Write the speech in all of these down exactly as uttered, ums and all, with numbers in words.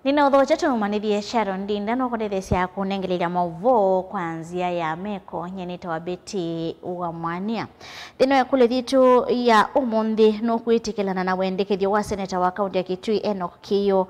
Nĩnaũthokya tũmanyĩthye Sharon Ndinda nũkũtetheesya kũnengelelya maũvoo kwa nzĩa ya meko. Nyie nĩtawa Betty wa Mwania. Nthĩnĩ wa ĩkũlyo yitũ ya ũmũnthĩ, nũkwĩtĩkĩlana na wendekethyo wa seneta wa kaunti ya Kitui Enoch Kĩyũ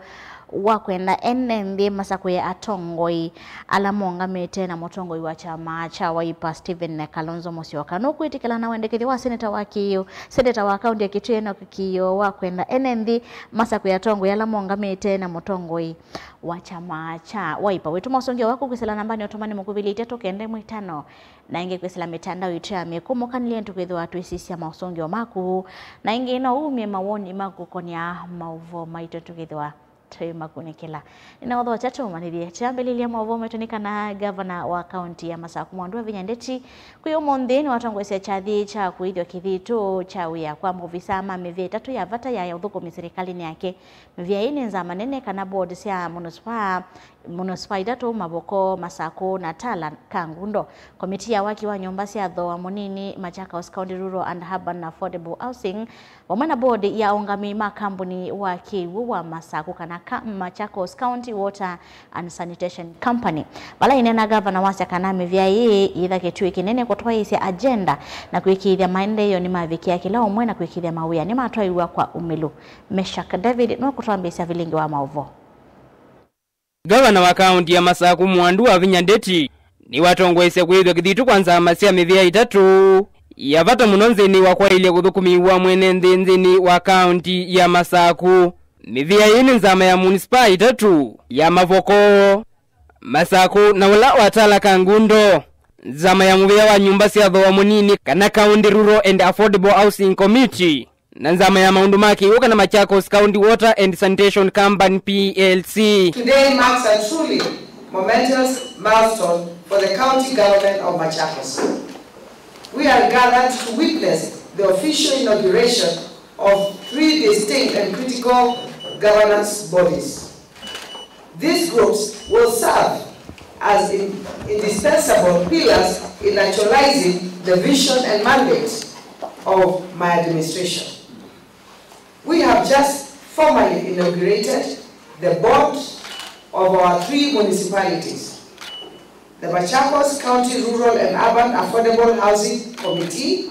wa kwenda ene nthĩ masakũe atongoi ala maũngamĩte na mũtongoi wa kyama kya Wiper Stephen Kalonzo Musyoka? Nũkwĩtĩkĩlana na wendekethyo wa seneta wa Kĩyũ, seneta wa kaunti ya Kitui Enoch Kĩyũ wa kwenda ene nthĩ masakũe atongoi ala maũngamĩte na mũtongoi wa kyama kya Wiper? Wĩtũma ũsũngĩo waku kwĩsĩla nambanĩ ũtũmani mũkuvĩlye itatũ kenda ĩmwe itano, na ĩngĩ kwĩsĩla mĩtandao yitũ ya mĩkũmũkanĩlye nĩtũkwĩthĩwa twĩsisya maũsũngĩo maku, na ĩngĩ no umye mawoni maku kũkonĩa maũvoo maitũ tũkĩthĩwa twĩ makunĩkĩla. Nĩnaũthokya tũmanyĩthye. Kyambĩlĩlya maũvoo maitũ nĩ kana ngavana wa kaunti ya Masaku Mwandu Wavinya Ndeti kwĩ ũmũnthĩ nĩwatongoesya kyathĩ kya kũĩthw'a kĩthitũ kya wĩa kwa maovisaa ma mĩvĩa ĩtatũ ya vata ya ũthũkũmi silikalĩnĩ yake. Mĩvĩa ĩĩ nĩ nzama nene kana board sya mũnusipaa, mũnusipaa itatũ, Mavoko, Masaku na Tala Kangundo. Komiti ya waki wa nyũmba sya thooa mũnini, Machakos County Rural and Urban Affordable Housing, vamwe na board ya aũngamĩi ma kambuni wa kĩw'ũ wa Masaku kana ka Machakos County Water and Sanitation Company. Vala ĩneena, ngavana wasya kana mĩvĩa ĩĩ yĩtha kĩtuĩ kĩnene kũtwaĩĩsya agenda na kwĩkĩĩthya maendeeo nĩmavikĩa kĩla ũmwe na kwĩkĩĩthya mawĩa nĩmatwaĩw'a kwa ũmĩlu. Meshack David nũkũtwambĩĩsya vilingĩ wa maũvoo. Ngavana wa kaunti ya Masaku Mwandu Wavinya Ndeti nĩwatongoesya kwĩthw'a kĩthitũ kwa nzama sya mĩvĩa ĩtatũ ya vata mũno nthĩnĩ wa kwaĩlya ũthũkũmi wa mwene nthĩ nthĩnĩ wa kaunti ya Masaku. Mĩvĩa ĩĩ nĩ nzama ya munisipaa ĩtatũ ya Mavoko, Masaku na ũla wa Tala Kangundo, nzama ya mũvĩa wa nyũmba sya thooa mũnini kana County Rural and Affordable Housing Committee, na nzama ya maũndũ ma kĩw'ũ kana Machakos County Water and Sanitation Company P L C. Today marks a truly momentous milestone for the county government of Machakos. We are gathered to witness the official inauguration of three distinct and critical governance bodies. These groups will serve as in-, indispensable pillars in actualizing the vision and mandate of my administration. We have just formally inaugurated the board of our three municipalities, the Machakos County Rural and Urban Affordable Housing Committee,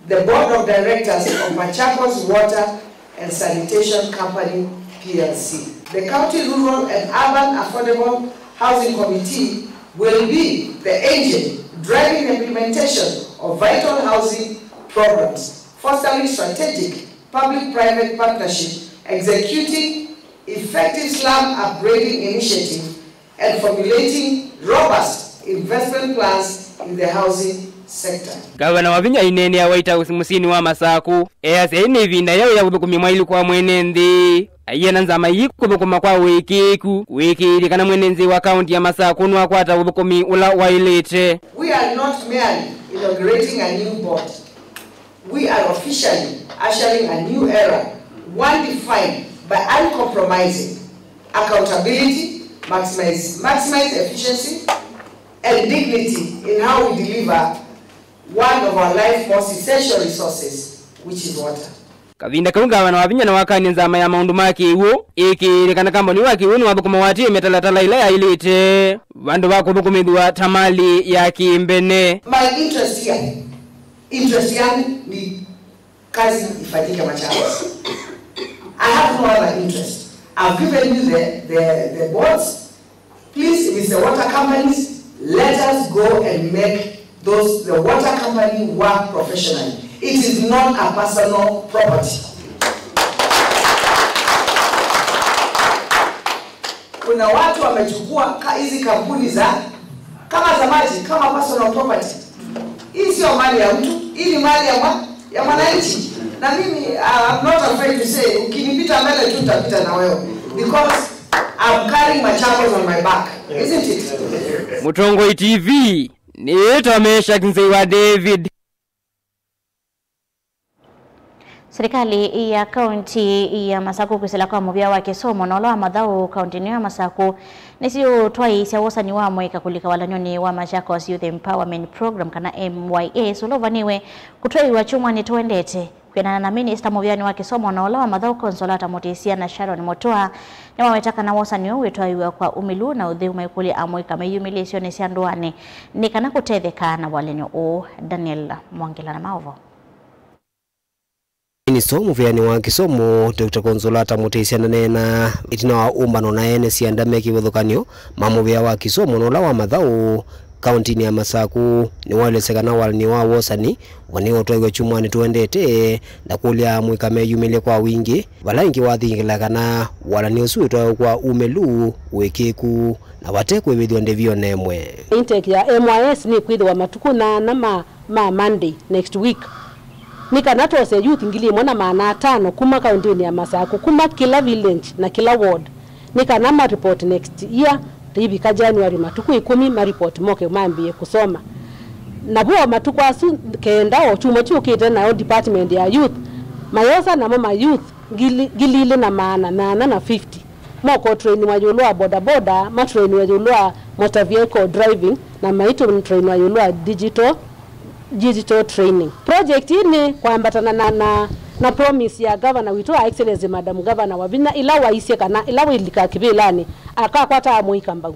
the Board of Directors of Machakos Water and Sanitation Company P L C. The County Rural and Urban Affordable Housing Committee will be the engine driving the implementation of vital housing programs, fostering strategic public-private partnership, executing effective slum upgrading initiative, and formulating robust investment plans in the housing sector. Ngavana Wavinya aineenea White House mũsyĩnĩ wa Masaku, easya ĩĩ nĩ ĩvinda yeũ ya ũthũkũmi mwaĩlu kwa mwene nthĩ. Aiana nzama ii kũthũkũma kwa ũĩkĩĩku, kũĩkĩĩthya kana mwene nthĩ wa kaunti ya Masaku nĩwakwata ũthũkũmi ũla waĩlĩte. We are not merely inaugurating a new board. We are officially ushering a new era, one defined by uncompromising accountability, maximize, maximize efficiency, and dignity in how we deliver one of our life's most essential resources, which is water. Kavinda kau, ngavana Wavinya nĩwakanie nzama ya maũndũ ma kĩw'ũ ĩkĩĩthye kana kambuni wa kĩw'ũ nĩwathũkũma watie mĩtalatala ĩla yaĩlĩte vandũ va kũthũkũmĩthw'a ta malĩ ya kĩmbene. My interest here, interest yangu ni kazi ifanyike Machakos. I have no other interest. I've given you the, the, the boards. Please, if it's the water companies, let us go and make those, the water company work professionally. It is not a personal property. Kuna watu wamechukua ka-, hizi kampuni za, kama za maji, kama personal property. Hii sio mali ya mtu, hii ni mali ya mwa-, ya mwananchi. Na mimi, uh, I'm not afraid to say, ukinipita mbele tu nitapita na wewe. Because I'm carrying Machakos on my back, isn't it? Mũtongoi T V, nĩĩtwa Meshack Nzei wa David. Silikalĩ ya kaunti ya Masaku kwĩsĩla kwa mũvĩa wa kĩsomo na ũla wa mathaũ kauntinĩ ya Masaku nĩsiũtwaĩĩsya wosani wa mũika kũlika walany'onĩ wa Machakos Youth Empowerment Program kana M Y S ũla ũvanĩwe kũtwaĩwa kyumwanĩ tũendete. Kwĩanana na minista mũvĩanĩ wa kĩsomo na ũla wa mathaũ Consolata Mũtĩsya na Sharon Mũtũa, nĩmaweta kana wosani ũũ wĩtwaĩw'a kwa umĩlu na ũtheu maikũlya amũika meyumĩlye isionĩ sya ndũanĩ nĩ kana kũtetheka na walany'o ũũ. Daniel Mwongela na maũvoo. Minista mũvĩanĩ wa kĩsomo, Doctor Consolata Mũtĩsya, ndaneena ĩtina wa ũmbano na ene syanda me kĩvathũkany'o ma mũvĩa wa kĩsomo na ũla wa mathaũ kaũntinĩ ya Masaku. Nĩwaelesya kana walany'o wa wosani ũvanĩĩwe ũtwaĩw'a kyumwanĩ tũendete, na kũlya amũika meyumĩlye kwa wingĩ, vala ĩngĩ wathingĩla kana walany'o ũsu wĩtwaĩwe kwa umĩlu, ũĩkĩĩku, na vate kwĩvĩthw'a ndĩvi o na ĩmwe. Intake ya M Y S nĩkwĩthĩwa matukũ nyaanya ma, ma Monday next week, nĩ kana twose youth ngili ĩmwe na maana atano kuma kaũntinĩ ya Masaku, kuma kĩla village na kĩla ward, nĩ kana ma report next year, ĩvika January matukũ ĩkũmi, ma report moke mambĩĩe kũsoma. Navo o matukũ asu kenda, o kyumwa kyũkĩte, nayo department ya youth mayosa namo ma youth ngili, ngili ilĩ na maana nyaanya na fifty. Moko trainiwa ĩũlũ wa bodaboda, matrainiwe ĩũlũ wa motor vehicle driving, na maitũ trainiwa ĩũlũ wa digital, digital training. Project ĩĩ nĩ kwambatana na, na, na promise ya governor witũ, Her Excellency Madam Governor Wavinya, ĩla waisye kana ĩla wĩlika kĩvĩlanĩ, akakwata amũika mbau,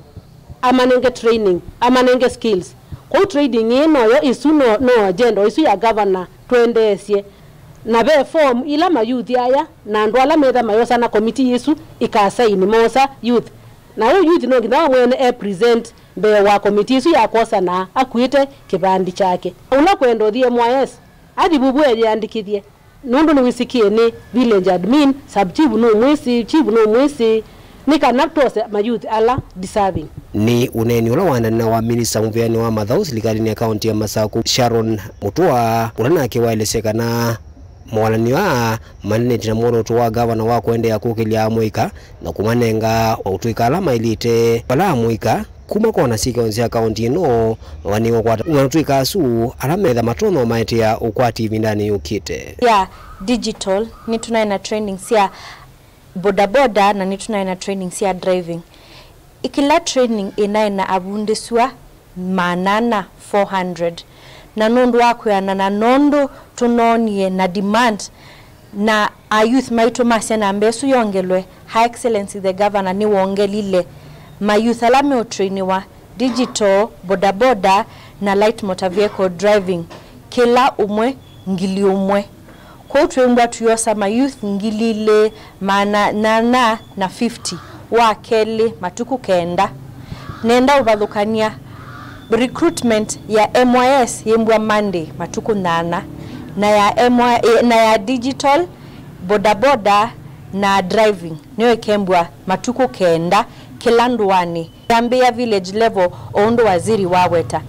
amanenge training, amanenge skills. Kwoou training ĩĩ noyo ĩsu, no, no agenda ĩsu ya governor twendeesye. Na ve form ila mayuthi aya na andũ ala metha mayosana komiti ĩsu ĩkasaini moosa youth. Na ũu youth no nginya we mwene e present mbee wa komiti ĩsu ya kwosana akuĩte kĩvandi kyake. Ũla kwenda ũthi M Y S, athi vuvu eyĩandĩkĩthye, nũndũ nĩwĩsĩkĩe nĩ village admin, sub chief nũmwĩsĩ, chief nũmwĩsĩ, nĩ kana twose mayouth ala deserving. Nĩ ũneeni ũla waendana na wa minista mũvĩanĩ wa mathaũ silikalĩnĩ ya kaũnti ya Masaku, Sharon Mũtũa, ũla nake waelesya kana mawalany'o aa manenetye na mwolooto wa ngavana wa kũendeea kũkĩlya amũika na kũmanenga maũtũĩka ala maĩlĩte. Vala amũika kuma kona syĩkĩonĩ sya kaũnti ĩno mavanĩĩwe kwata maũtũĩka asu ala metha matonya ũmaetea ũkwati ĩvindanĩ yũkĩte. Ya digital, nĩtũnaĩ na training sya bodaboda na nĩtũnaĩ na training sya driving. Kĩla training ĩnaĩ na avundĩsw'a maana ana, four hundred. Na nũndũ wa kwĩanana na ũndũ tũnoonie na demand, na ayouth maitũ masya namba ĩsu yongelwe, Her Excellency the Governor nĩwongelile mayouth ala meũtrainiwa digital, bodaboda, na light motor vehicle driving, kĩla ũmwe ngili ũmwe. Kwoou twĩmbwa tũyosa mayouth ngili ilĩ maana nyanya na fifty wa kelĩ matukũ kenda. Nenda ũvathũkany'a, recruitment ya M Y S yĩmbwa Monday matukũ nyanya, na ya M Y, eh, na ya digital, bodaboda, na driving nĩyo ĩkembwa matukũ kenda kĩla ndũanĩ. Yambĩĩa village level, o ũndũ waziri waweta.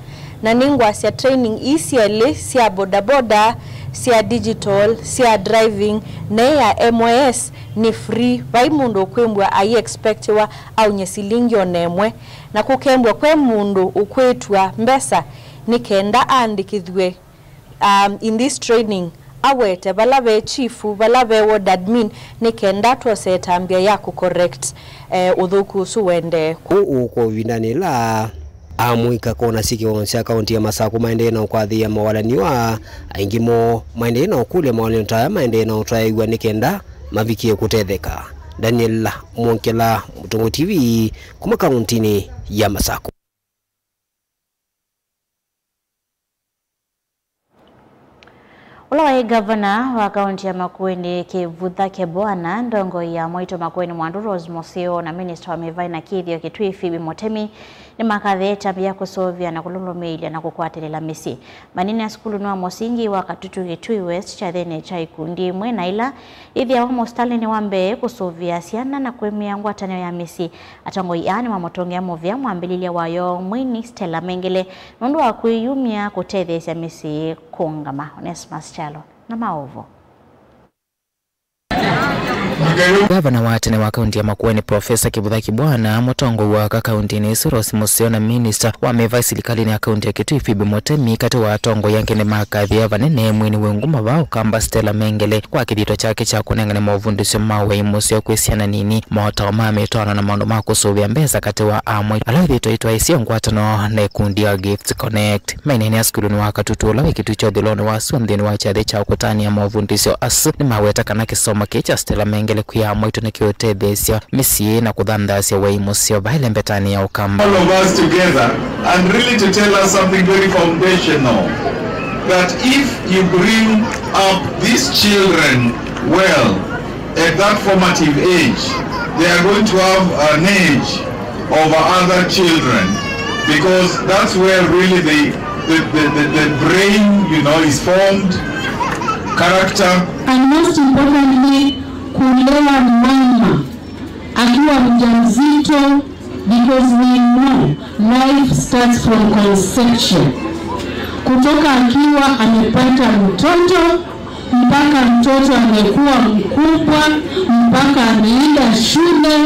Na nĩngwasya training ii syelĩ sya bodaboda, sya digital, sya driving, na ĩ ya M Y S nĩ free. Vai mũndũ ũkwĩmbwa aiexpectiwa aunye silingi o na ĩmwe. Na kũkembwa kwe mũndũ ũkwĩtw'a mbesa nĩ kenda aandĩkĩthw'e um, in this training, awete vala ve chief, vala ve ward admin, nĩ kenda twose ĩtambya ya kũcorrect, eh, ũthũku ũsu wendee. Ũũ ũkwa ĩvindanĩ ĩla amũika kona syĩkĩonĩ sya kaũnti ya Masaku maendee na ũkwathĩĩa mawalany'o aa, aingĩ moo maendee na ũkũlya mawalany'o ta aya maendee na ũtaĩw'a nĩ kenda mavikĩe kũtetheka. Daniel Mwongela, Mũtongoi T V, kuma kaũntinĩ ya Masaku. Ũla waĩ ngavana wa kaũnti ya Makueni, Kĩvutha Kĩboana, ndongoi ya Mwaitũ Makueni Mwandu Rose Mũseo, na minista wa mĩvaĩ na kĩthĩo Kitui Phoebe Mũtemi nĩmakathĩĩe ĩtambya ya kũsũvĩa na kũlũlũmĩĩlya na kũkwatĩlĩla mĩsyĩ. Manini ya sukulunĩ wa mũsingi wa Katutu Kitui West, kyathĩnĩ kya ikundi imwe na ila ithĩawa mũsitalĩnĩ wa mbee kũsũvĩa syana na kũĩmĩa ngwatanĩo ya mĩsyĩ. Atongoi aa nĩmamũtũngĩa mũvea mwambĩlĩlya wayo Mwini Stella Mengele nũndũ wa kwĩyumya kũtetheesya mĩsyĩ kũũngama. Onesmus Kyalo na maũvoo. Gavana wa tene wa kaunti ya Makueni, Profesa Kivutha Kibwana, mũtongoi wa aka kauntinĩ ĩsu, Rose Museo, na minista wa mĩva silikalĩnĩ ya kaunti ya Kitui, Phoebe Mutemi, katĩ wa atongoi angĩ, nĩmakathie vanene mwini wĩ nguma vaa Ũkamba, Stella Mengele, kwa kĩthito kyake kya kũnengane mavundĩsyo ma wei mũseo kwĩ syana nini, motao ma mĩtwaano na maũndũ ma kũsũvĩa mbesa katĩ wa amwe ala ĩthĩtwe itwaĩsye ngwatano na ĩkundi ya Gifts Connect. Maineenea sukulunĩ wa Katutu ũla wĩ Kitui kya ũthũĩlonĩ wa sua nthĩnĩ wa kyathĩ kya kũtanĩa mavundĩsyo asu, nĩmaweta kana kĩsomo kĩĩ kya Stella Mengele kwĩ amwaitũ nĩkĩũtetheesya mĩsyĩ na kũthanthasya wei mũseo vaĩle mbetanĩ ya Ũkamba. All of us together and really to tell us something very foundational, that if you bring up these children well, at that formative age, they are going to have an edge over other children, because that's where really the, the, the, the, the brain, you know, is formed, character. And most importantly, kulea mama akiwa mjamzito, because we know life starts from conception. Kutoka akiwa amepata mtoto mpaka mtoto amekuwa mkubwa, mpaka ameenda shule,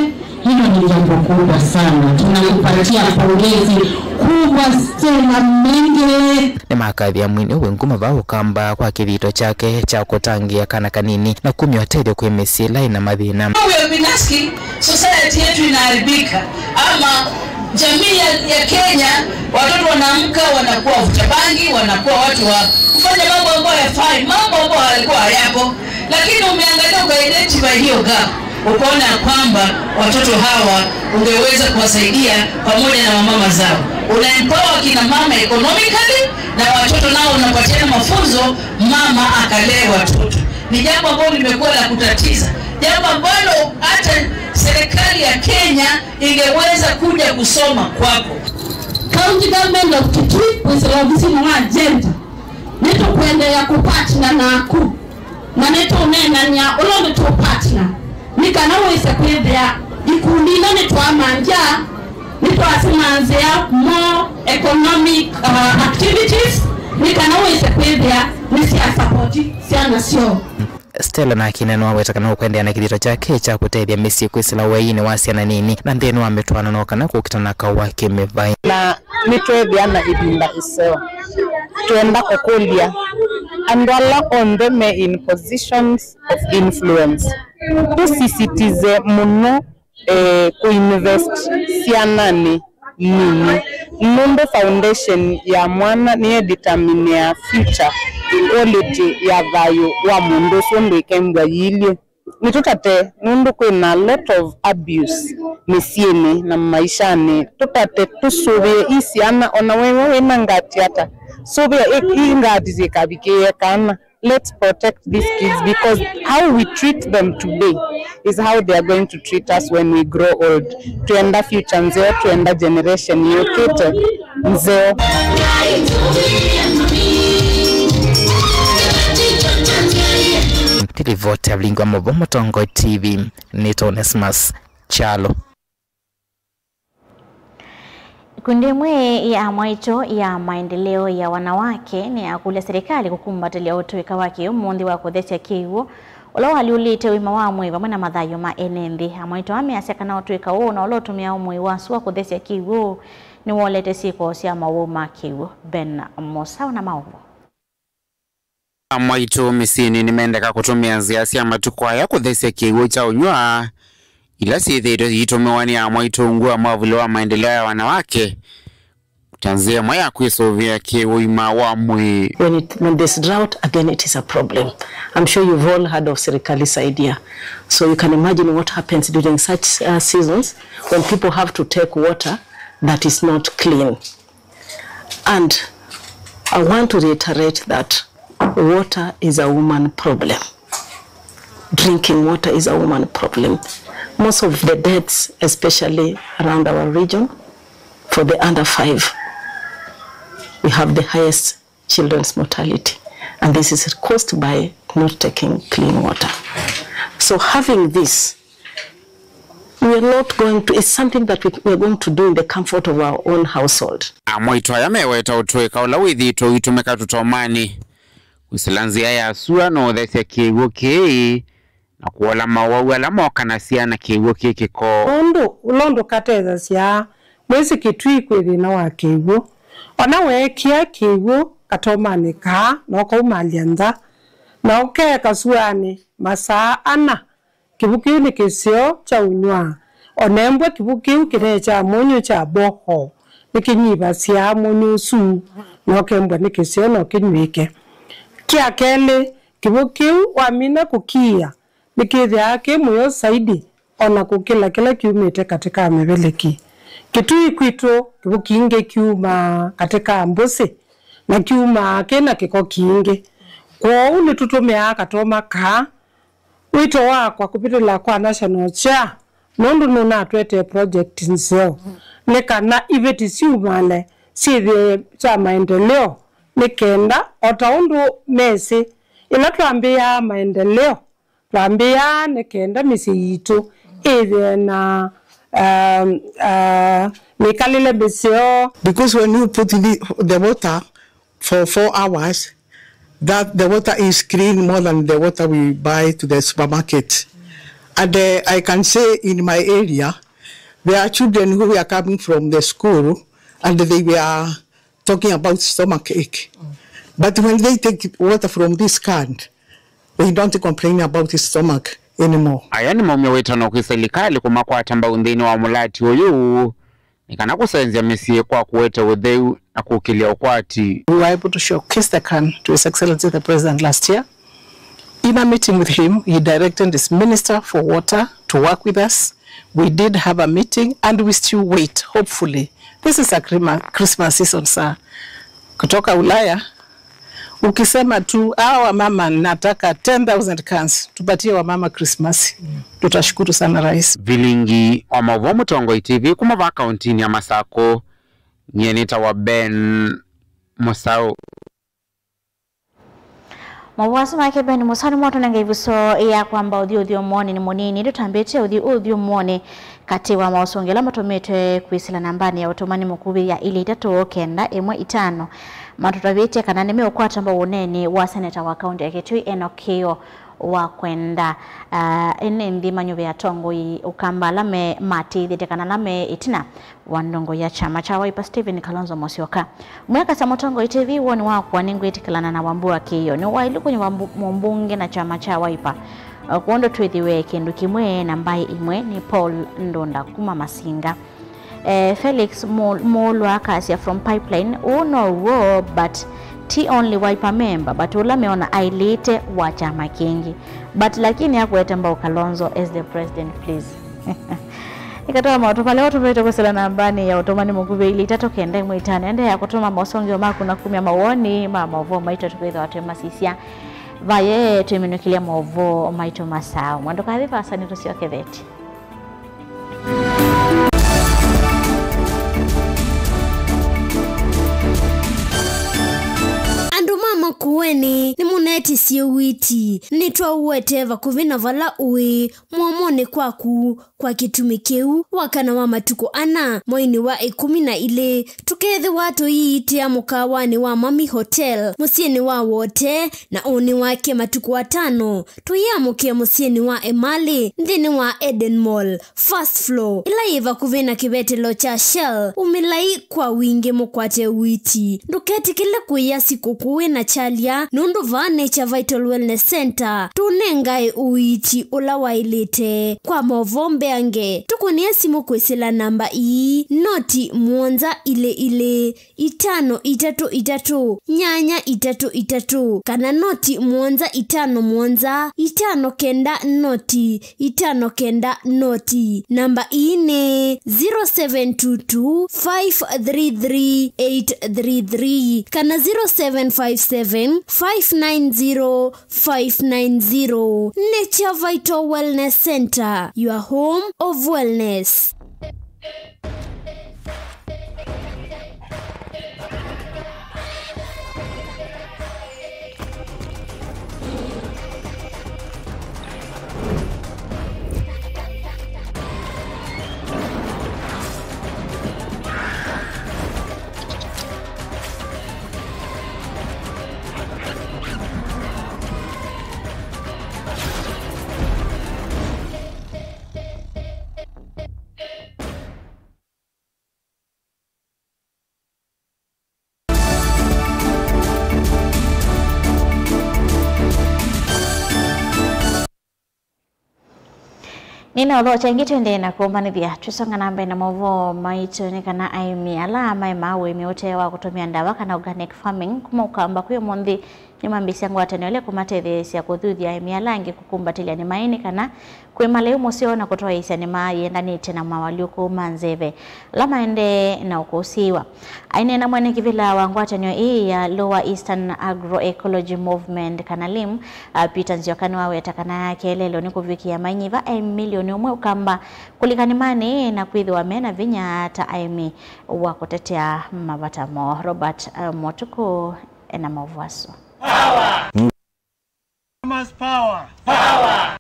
hilo ni jambo kubwa sana. Tunakupatia pongezi kubwa, Stella Mengele. Nĩmakathia mwini wĩ nguma vaa Ũkamba kwa kĩthito kyake kya kũtangĩĩa kana kanini na kumya ũtethyo kwĩ mĩsyĩ ĩla ĩna mathĩna. We have been asking, society yetu inaharibika, ama jamii ya, ya Kenya, watoto wanaamka wanakuwa wavuta bangi, wanakuwa watu wa kufanya mambo ambayo hayafai, mambo ambayo yalikuwa hayapo, lakini umeangalia, ukaidentify hiyo gap, ukaona ya kwamba watoto hawa ungeweza kuwasaidia pamoja na wamama zao. Una empower kina mama economically, na watoto nao unapatiana mafunzo, mama akalee watoto. Ni jambo ambalo limekuwa la kutatiza, jambo ambalo hata serikali ya Kenya ingeweza kuja kusoma kwako. County Government of Kitui kwĩsĩla ovisi wa agenda, nĩtũkwendeea kũpartner naku, na nĩtũneenany'a ũla ũngĩ tũpartner, nĩ kana wĩse kwĩthĩa ikundi ila nĩtwamangya, nĩtwasimanzĩa more economic, uh, activities, nĩ kana wĩse kwĩthĩa nĩsyasapoti syana syoo. Stella nake nĩwaweta kana ũkwendeea na kĩthito kyake kya kũtethya mĩsyĩ kwĩsĩla weinĩ wa syana nini na nthĩnĩ wa mĩtwaano no kana kũkita na kaũ wa kĩmĩvaĩ. Na nĩtweethĩa na ĩvinda ĩseo. Twenda kũkũlya andũ ala onthe me in positions of influence tũsisitize mũno eh, kũinvest syananĩ nini, nũndũ foundation ya mwana nĩyo ĩdeterminea future quality ya thayũ wa mũndũ ũsu ũndũ ĩkembwa yĩilyĩ. Nĩtũtate nũndũ kwĩna a lot of abuse mĩsyĩnĩ na maishanĩ. Tũtate tũsũvĩe i syana, ona wewe wĩna ngati ata, sũvĩa i, i ngati syĩkavikĩĩe kana. Let's protect these kids, because how we treat them today is how they are going to treat us when we grow old. Twenda future nzeo, twenda generation yũkĩte nzeo. Nĩ livoti ya Vilingi wa Mauvoo, Mũtongoi T V, nĩ Onesmus Kyalo. Ikundi ĩmwe ya mwaitũ ya maendeleo ya wanawake nĩyakũlya serikali kũkumbatĩlya ũtũĩka wa kĩũmũnthĩ wa kũthesya kĩw'ũ ũla walyũlĩte ũima wa mwĩĩ vamwe na mathayũ ma ene nthĩ. Amwaitũ aa measya kana ũtũĩka ũũ na ũla ũtũmĩawa mwĩĩ wa sua kũthesya kĩw'ũ nĩwolete syĩko sya mawau ma kĩw'ũ. Ben Mosau na maũvoo. Amwaitũ mĩsyĩnĩ nĩmendeka kũtũmĩa nzĩa sya matukũ aya kũthesya kĩw'ũ kya ũnyw'a, ila syĩthĩĩtwe iitũmĩwa nĩ amwaitũ ungu wa mwavuli wa maendeleo ya wanawake ta nzĩa ĩmwe ya kwĩsũvĩa kĩũima wa mwĩĩ. When it, when there's drought, again, it is a problem. I'm sure you've all heard of Serikali Saidia. So you can imagine what happens during such, uh, seasons when people have to take water that is not clean. And I want to reiterate that water is a woman problem. Drinking water is a woman problem. Most of the deaths, especially around our region, for the under five, we have the highest children's mortality. And this is caused by not taking clean water. So having this We are not going to, it's something that we, we are going to do in the comfort of our own household. Amwaitũ aya meweta ũtũĩka ũla wĩthĩĩtwe ũitũmĩka tũtomanĩ kwĩsĩla nzĩa ya sua na ũthesya kĩw'ũ kĩĩ na kũola mawau ala mokanasya na kĩw'ũ kĩ kĩko. Nũndũ ũla ũndũ katethasya mwĩsĩ Kĩtui kwĩ thĩna wa kĩw'ũ. Ona weekĩa kĩw'ũ katomanĩ kaa, na ũkaumalya nza, na ũkeeka suanĩ masaa ana, kĩw'ũ kĩu nĩ kĩseo kya ũnyw'a. O na embwa kĩw'ũ kĩu kĩneekya mũnyũ kya borehole, nĩkĩnyivasya mũnyũ ũsu, na ũkembwa nĩ kĩseo no kĩnyw'ĩke. Kya kelĩ, kĩw'ũ kĩu wamina kũkiia, nĩkĩthĩawa kĩ mũyo saidi o na kũkĩla kĩla kyumĩte katĩ ka mĩveleki. Kĩtui kwitũ, kĩw'ũ kingĩ kyumaa katĩ ka mbũsĩ, na kyumaa kĩ na kĩko kingĩ. Kwoou nĩtũtũmĩaa katoma kaa. Wĩto wakwa kũvĩtũla kwa National Chair, nũndũ nũnatũetee project nzeo, nĩ kana iveti syumale syĩthĩe sya maendeleo, nĩ kenda, o ta ũndũ mesĩ, ĩla twambĩĩaa maendeleo, twambĩĩaa nĩ kenda mĩsyĩ yitũ ĩthĩe na, um, uh, mĩkalĩle mĩseo. Because when you put the, the water for four hours, that the water is clean more than the water we buy to the supermarket. And, uh, I can say in my area, there are children who were coming from the school and they were talking about stomach ache. But when they take water from this can, they don't complain about stomach anymore. Aya nĩ maumya wĩtano kwĩ silikalĩ kũmakwata mbau nthĩnĩ wa mũlati ũyũ, nĩ kana kũsenzya mĩsyĩ kwa kũete ũtheu na kũkĩlya ũkwati. We were able to showcase the can to His Excellency the President last year. In a meeting with him, he directed his Minister for Water to work with us. We did have a meeting and we still wait, hopefully. This is a Christmas, Christmas season, sir. Kutoka Ulaya, ukisema tu, "Hawa wamama, nataka ten thousand cans," tupatie wamama Christmas. Tutashukuru sana, Rais. Vilingi wa maũvoo Mũtongoi T V kuma va kauntinĩ ya Masakũ, nyie nĩtawa Ben Mũsaũ. Maũvoo asu make Ben Mũsaũ nĩmo matũnenga ĩvuso ya kwamba ũthyũ ũthyũmũonĩ nĩ mũnini. Tũtambĩte ũthyũ ũthyũmũonĩ katĩ wa maũsũngĩo ala matũmĩtwe kwĩsĩla nambanĩ ya ũtũmani mũkuvĩ ya ilĩ itatũ kenda ĩmwe itano. Matũtavĩtye kana nĩmeũkwata mbau ũneeni wa seneta wa kaunti ya Kitui Enock Kĩĩo wa kwenda, ah, ene nthĩ manyuvĩe atongoi ũkamba ala me matĩthĩte kana ala me ĩtina wa ndongo ya kyama kya Wiper Stephen Kalonzo Musyoka. Mwĩakasya Mũtongoi T V, woni wakwa nĩngwĩtĩkĩlana na Wambua Kĩĩo. Nĩwaĩlu kũnyuva mbu-, mũmbunge na kyama kya Wiper. Kwondũ twĩthĩwe kĩndũ kĩmwe na mbaĩ imwe nĩ Paul Ndunda kuma Masinga. Eh, Felix Mu-, Muulwa akasya from Pipeline, ũũ no w'o, but ti only Wiper member, but ũla meona aĩlĩte wa kyama kĩngĩ. But lakini akũete mbau Kalonzo as the president, please. Ĩkatwaa maũtũmani ala tũvĩtwe kwĩsĩla nambanĩ ya ũtũmani mũkuvĩ ilĩ itatũ kenda ĩmwe itano. Endeea kũtũma mosongeo maku na kumya mawoni ma maũvoo maitũ tũkwĩthĩwa twĩmasisya. Vaye twĩminũkĩlya maũvoo maitũ masaũ. Mwa ndũkathi vasa nĩtũsyokethete. Andũ ma Makueni nĩmũnetisye ũiiti. Nĩtwaũete vakuvĩ na vala ũĩ, mũomonĩ kwaku. Kwa kĩtumi kĩu, wakana wa matukũ ana, mweinĩ wa ĩkũmi na ilĩ, tũkeethĩwa tũiitĩa mũkaawanĩ wa Mami Hotel, mũsyĩnĩ wa Wote, na ũnĩ wake matukũ atano, tũyĩamũkĩa mũsyĩnĩ wa Emali, nthĩnĩ wa Eden Mall, first floor, ĩla yĩ vakuvĩ na kĩvetelo kya Shell. Umĩlai kwa wingĩ mũkwate ũiiti. Ndũketĩkĩle kũĩa sikũkũ wĩ na kyalya, nũndũ vaa Nature Vital Wellness Center tũnengae ũiiti ũla waĩlĩte. Kwa maũvoo mbeange, tũkũnĩe simũ kwĩsĩla namba ii, noti mũonza ilĩ ilĩ, itano itatũ itatũ, nyanya itatũ itatũ, kana noti mũonza itano mũonza, itano kenda noti, itano kenda noti. Namba ii nĩ zero seven two two, five three three, eight three three kana zero seven five seven, five nine zero, five nine zero. Nature Vital Wellness Center, your home of wellness. Nĩnaũthokya ĩngĩ tũendee na kũmbanĩthya. Twĩsonga na mbee na maũvoo maitũ nĩ kana aĩmi ala maĩmaa ũĩmi ũte wa kũtũmĩa ndawa kana organic farming kuma Ũkamba kwĩ ũmũnthĩ nĩmambĩĩsya ngwatanĩo ĩla ĩkũmatetheesya kũthuthya aĩmi ala angĩ kũkumbatĩlya nĩma ĩĩ nĩ kana kũĩma lĩu mũseo na kũtwaĩĩsya nĩma yĩendanĩtye na mawalyũku ma nzeve ala maendee na ũkũsĩĩwa. Aineena mwene kĩvĩla wa ngwatanĩo ĩĩ ya Lower Eastern Agroecology Movement, kana LEAM, a, Peter Nzioka nĩwaweta kana kĩeleelo nĩ kũvikĩa mainyiva aĩmi milioni ũmwe Ũkamba kũlika nĩmanĩ na kwĩthĩwa mena vinya ta aĩmi wa kũtetea mavata moo. Robert, a, Motuku ena maũvoo asu. Farmers power!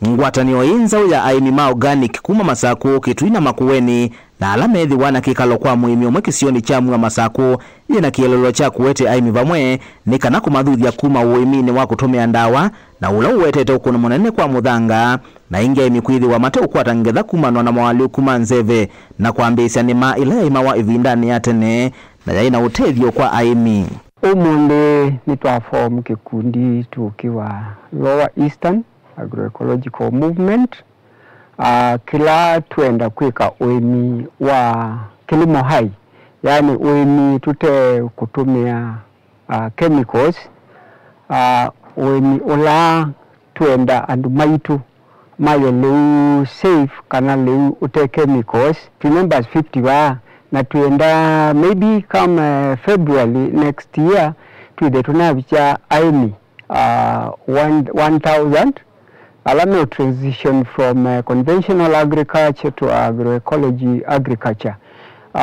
Ngwatanĩo ĩĩ nzaũ ya aĩmi ma organic kuma Masakũ, Kĩtui na Makueni, na ala methĩwa na kĩkalo kwa mũĩmi ũmwe kĩsionĩ kya Mua Masakũ, yĩ na kĩeleelo kya kũete aĩmi vamwe nĩ kana kũmathuthya kuma ũĩminĩ wa kũtũmĩa ndawa, na ũla ũwetete ũkũno mũnene kwa mũthanga, na ĩngĩ aĩmi kwĩthĩwa mateũkwata ngetha kumanwa na mawalyũku ma nzeve, na kwambĩĩsya nĩma ĩla yaĩmawa ĩvindanĩ ya tene, na yaĩ na ũtethyo kwa aĩmi. Ũmũnthĩ nĩtwa form kĩkundi tũkĩwa Lower Eastern Agroecological Movement, ah, kĩla twenda kwĩka ũĩmi wa kilimo hai, yaani ũĩmi tũte kũtũmĩa, ah, chemicals, ah, ũĩmi ũla twenda andũ maitũ maye lĩu safe kana lĩu ũte chemicals. Twi members fifty vaa, na twĩenda maybe come, eh, February next year twĩthe tũnavikya aĩmi, uh, one, one thousand ala me transition from, eh, conventional agriculture to agroecology agriculture. Uh,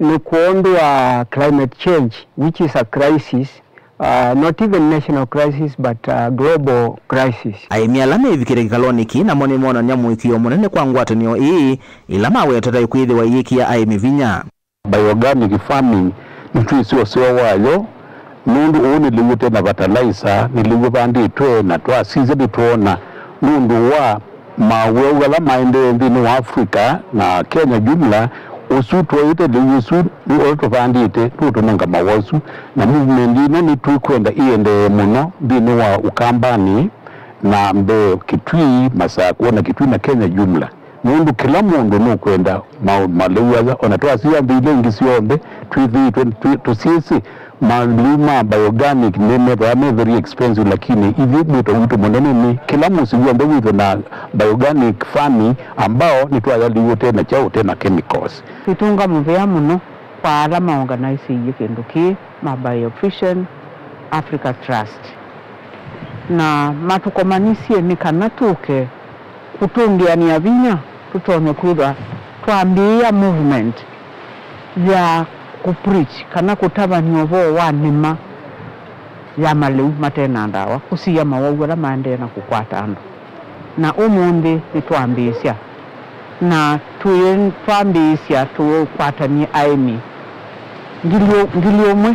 nĩ kwondũ wa climate change, which is a crisis, uh, not even national crisis, but, uh, global crisis. Aĩmi ala mevikĩte kĩkalonĩ kĩĩ namo nĩmonany'a mũĩkĩĩo mũnene kwa ngwatanĩo ĩĩ, ĩla maweta ta ĩkwĩthĩwa ĩyĩkĩa aĩmi vinya. Bioorganic farming nĩtwĩsĩ ũseo wayo, nũndũ ũũ nĩ lĩu ũte na fertilizer, nĩ lĩu ũvandĩtwe, na twasisya nĩtwoona nũndũ wa mawĩaũ ala maendee nthĩnĩ wa Africa na Kenya jumla, ũsu twoete lĩu ũsu ũla tũvandĩte nũtũnenga maũa ũsu, na movement ĩno nĩtwĩkwenda ĩendee mũno nthĩnĩ wa Ũkambanĩ na mbee Kitui, Masakũ, na Kitui na Kenya jumla, nũndũ kĩla mũndũ nũkwenda ma-, malĩu aya. Ona twasya nthĩ ila ingĩ syonthe, twĩthĩĩtwe twĩ-, tũsyĩsĩ malĩu ma bioorganic nĩmethĩawa me very expensive, lakini ithyĩ mwĩto witũ mũnene nĩ kĩla mũsyĩ w'onthe wĩthwe na bioorganic farming ambao nĩtwaya lĩu ũte na kyaũ, ũte na chemicals. Nĩtũnga mũvea mũno kwa ala maorganiseie kĩndũ kĩĩ, ma Biovision Africa Trust, na matũkomanisye nĩ kana tũke kũtũngĩanĩa vinya tũtonye kwĩthwa twambĩĩa movement ya kũ preach kana kũtavany'a ũvoo wa nĩma ya malĩu mate na ndawa kũsiĩa mawau ala maendee na kũkwata andũ. Na ũmũnthĩ nĩtwambĩĩsya, na twĩ-, twambĩĩsya tũkwatany'e aĩmi ngili ũ-, ngili ũmwe,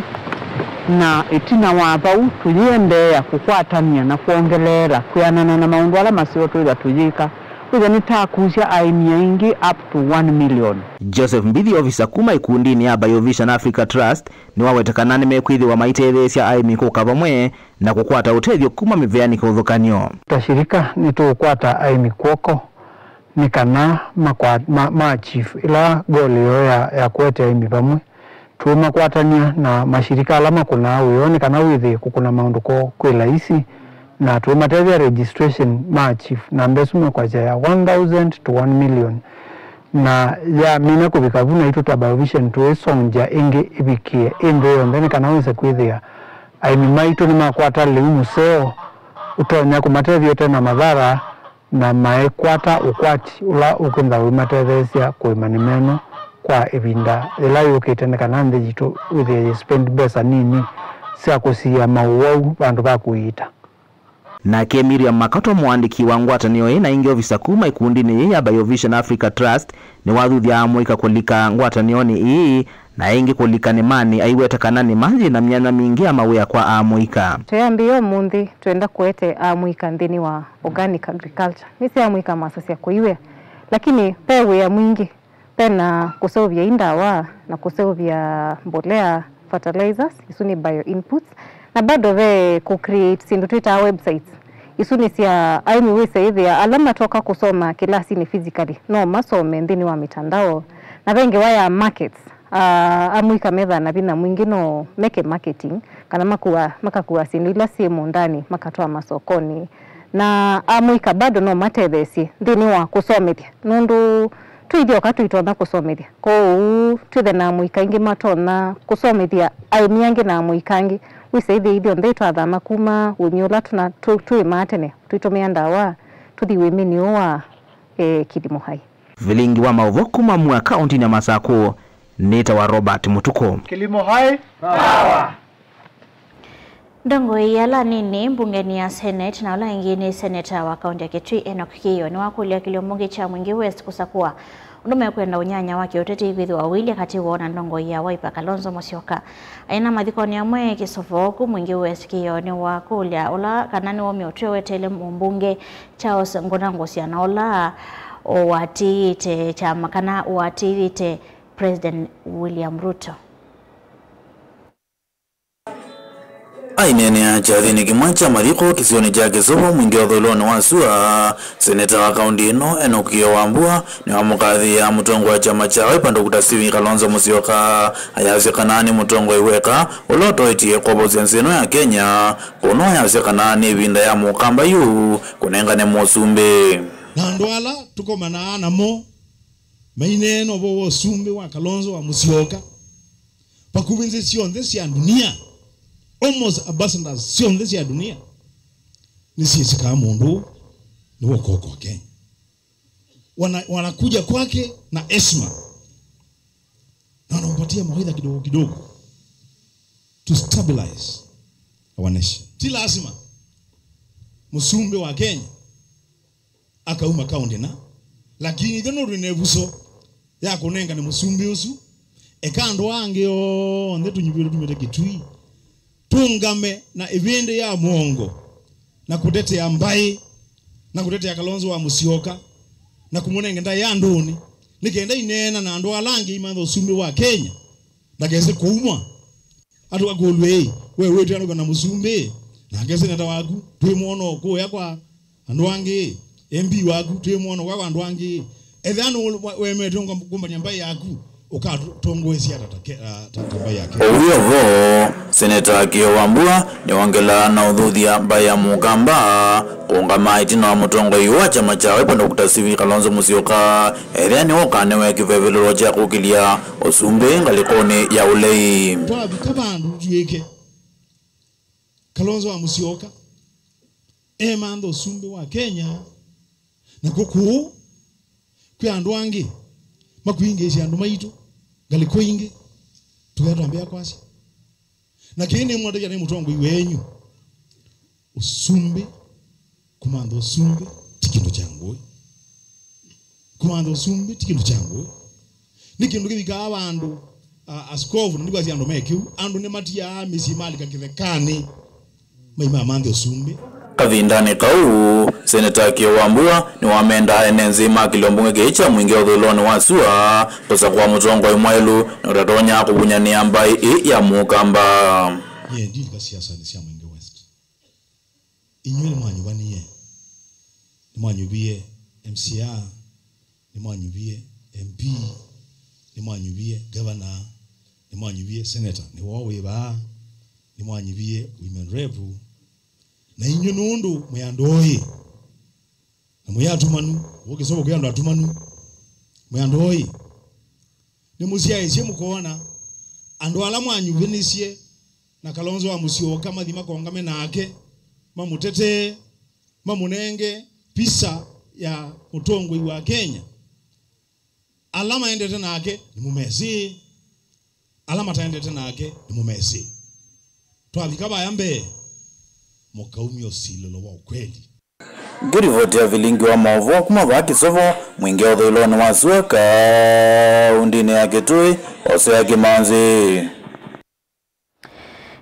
na ĩtina wa vau tũyĩendeea kũkwatany'a na kwongeleela kwĩanana na maũndũ ala maseo twĩtha tũyĩka. Kwĩtha nĩtakusya aĩmi aingĩ up to one million. Joseph Mbithi, ovisa kuma ĩkundinĩ ya Biovision Africa Trust, nĩwaweta kana nĩmekwĩthĩwa maitetheesya aĩmi kũka vamwe na kũkwata ũtethyo kuma mĩveanĩ kĩvathũkany'o. Ta shirika, nĩtũũkwata aĩmi kw'oko nĩ kana makwa-, ma, ma achieve ĩla goal yoo ya, ya kũete aĩmi vamwe. Tũũmakwatany'a na mashirika ala makũnaa wĩoo nĩ kana wĩthĩe kũkũna maũndũ kwoo kwĩ laisi, na tũũmatethya registration ma achieve namba ĩsu mekwasya ya one thousand to one million. Na yamina kũvika vu, naitũ ta Biovision tũĩsongya ĩngĩ ĩvikĩe ĩ nthĩ yonthe nĩ kana wĩse kwĩthĩa aĩmi maitũ nĩmakwata lĩu mũseo ũtonya kũmatethya ũte na mathara, na maekwata ũkwati ũla ũkwĩtha ũimatetheesya kũĩma nĩma ĩno kwa ĩvinda yĩla yũkĩte, nĩ kana nthĩ yitũ wĩthĩe yĩ spend mbesa nini sya kũsiĩa maũwau vandũ va kũiita. Nake Miriam Makato, mũandĩki wa ngwatanĩo ĩĩ na ĩngĩ ovisa kuma ĩkundinĩ yĩĩ ya Biovision Africa Trust, nĩwathuthya amũika kũlika ngwatanĩonĩ ĩĩ, na ĩngĩ kũlika nĩmanĩ, aiweta kana nĩma yĩ na myanya mingĩ ya mawĩa kwa amũika. Twĩambĩĩa ũmũnthĩ, twenda kũete amũika nthĩnĩ wa organic agriculture. Nĩsĩ amũika masasya kũiwĩa, lakini ve wĩa mwingĩ. Ve na kũseũvya i ndawa na kũseũvya mbolea, fertilizers, isu nĩ bio inputs, na bado ve kũ create syĩndũ twĩtaa websites, Isu nĩ sya aĩmi wĩsa ĩthĩa ala matoka kũsoma kĩlasinĩ physically, no masome nthĩnĩ wa mĩtandao. Na ve ngewa ya markets, a, amũika methaa na vinya mwingĩ no meke marketing, kana makua, makakua syĩndũ ila syĩ mũũndanĩ makatwaa masokonĩ. Na amũika bado no matetheesye nthĩnĩ wa kũsomethya, nũndũ twĩ ithyoka tũitonya kũsomethya. Kwoou twĩthe na amũika aingĩ matonya kũsomethya aĩmi angĩ na amũika angĩ. Wĩsa ĩthĩa ithyonthe twathama kuma ũĩmi ũla tũna-, tũ-, twĩmaa tene, tũitũmĩa ndawa, tũthi ũĩminĩ ũũ wa, eh, Kilimo Hai. Vilingi wa maũvoo kuma MUA kaũntinĩ ya Masakũ nĩtawa Robert Mũtukũ. Kilimo Hai, power! Ndongoi ala nini mbungenĩ ya Senate na ũla ĩngĩ nĩ seneta wa kaũnti ya Kitui Enock Kĩĩo nĩwakũlya kĩlio mbunge kya Mwingi West kũsakũa ũndũ mekwenda ũnyanya wa kĩũteti kwĩthĩwa ũilye katĩ woo na ndongoi ya Wiper Kalonzo Musyoka. Aina mathikonĩ amwe kĩsovooku, Mwingi West Kĩĩo nĩwakũlya ũla kana nĩwaumya ũtw'e weteele mũmbunge Charles Ngũna Ngũsya na ũla ũatĩĩte kyama kana ũatĩĩte President William Ruto. Aineenea kyathĩnĩ kĩmwe kya mathiko kĩsionĩ kya Kĩsovo, Mwingi ũthũĩlonĩ wa sua, seneta wa kaũnti ĩno, Enock Kĩĩo Wambua, nĩwamũkathĩĩa mũtongoi wa kyama kya Wiper Doctor Stephen Kalonzo Musyoka, ayasya kana nĩ mũtongoi weka ũla ũtoetye kwovosya nthĩ ĩno ya Kenya, kwoou ayasya kana nĩ ĩvinda ya mũkamba yu kũnengane mũsumbĩ. Na andũ ala tũkomanaa namo maineena ũvoo wa ũsumbĩ wa Kalonzo wa Musyoka, vakuvĩ nthĩ syonthe sya dunia, almost ambassadors syonthe sya dunia, nĩsyĩsĩ kana mũndũ ũũ nĩwe ũkokoa Kenya. Wana-, wanakuja kwake na heshima, na wanampatia mawaidha kidogo kidogo to stabilize our nation. Ti lazima mũsumbĩ wa Kenya akauma kaũnti na, lakini ithe nũndũ nĩ ĩvuso ya kũnengane mũsumbĩ ũsu, eka andũ angĩ onthe tũnyuvĩtwe tumĩte Kitui, tũngame na ĩvĩndĩ ya mũongo na kũtetea mbaĩ, na kũtetea Kalonzo wa Musyoka, na kũmũnenge ndaĩa andũnĩ, nĩ kenda ineena na andũ ala angĩ imantha ũsumbĩ wa Kenya ndakese kũumwa. Atũkakũlw'e ĩ, we wĩtĩanũka na mũsumbĩ, nake seneta waku twĩmwona ũkũya kwa andũ angĩ, M P waku twĩmwona ũkũya kwa andũ angĩ. Ethĩwa nĩ wemetwe kũmbany'a mbaĩ yaku, ũkatongoesya ata ta ke-, ah, ta, ta mbaĩ yake? Ũw'o vo, seneta Kĩĩo Wambua nĩwongelaa na ũthuthya mbaĩ ya Mũkamba kũũngama ĩtina wa mũtongoi wa kyama kya Wiper Doctor Stephen Kalonzo Musyoka, ethĩa nĩwe ũkanewe kĩvevelo kya kũkĩlya ũsumbĩ ngalĩkonĩ ya ũlei. Twavika vandũ twĩke Kalonzo wa Musyoka emantha ũsumbĩ wa Kenya, na kũkũ kwĩ andũ angĩ makwingĩĩsya andũ maitũ ngalĩko ingĩ, tũketwambĩa kwasya. Na kĩĩ nĩmwatavya nĩ mũtongoi wenyu, ũsumbĩ, kũmantha ũsumbĩ ti kĩndũ kya ngũĩ. Kũmantha ũsumbĩ ti kĩndũ kya ngũĩ. Nĩ kĩndũ kĩvikaa vandũ, a, askovu, na ndikwasya andũ me kĩu, andũ nĩmatiaa mĩsyĩ malika kĩthekanĩ, maima manthe ũsumbĩ. Kavindanĩ kau, Seneta Kĩĩo Wambua nĩwamendaa ene nthĩ ma kĩlio mbunge kĩĩ kya Mwingi ũthũĩlonĩ wa sua kũsakũa mũtongoi mwaĩlu na ũtatonya kũvunyanĩa mbaĩ ĩ ya Mũkamba. Nyie ndilika siasanĩ sya Mwingi West. Inyw'ĩ nĩmwanyuvanie. Nĩmwanyuvie M C A, nĩmwanyuvie M P, nĩmwanyuvie governor, nĩmwanyuvie senator, nĩw'o wĩ vaa, nĩmwanyuvie women rep. Na inyw'ĩ nũndũ mwĩ andũ oĩ, na mwĩ atumanu, ũkĩsoma kwĩ andũ atumanu, mwĩ andũ oĩ, nĩmũsyaĩĩsye mũkoona andũ ala mwanyuvĩnisye na Kalonzo wa Musyoka mathi makongame nake, mamũtetee, mamũnenge visa ya mũtongoi wa Kenya. Ala maendete nake nĩmũmesĩ, ala mataendete nake nĩmũmesĩ. Twavika vaya mbee, mũkaumya ũsilĩlo wa ũkweli. Ngĩrivoti ya vilingi wa maũvoo kuma vaa Kĩsovo, Mwingi ũthũĩlonĩ wa sua kaũndĩnĩ ya Kitui, Hosea Kĩmanzi.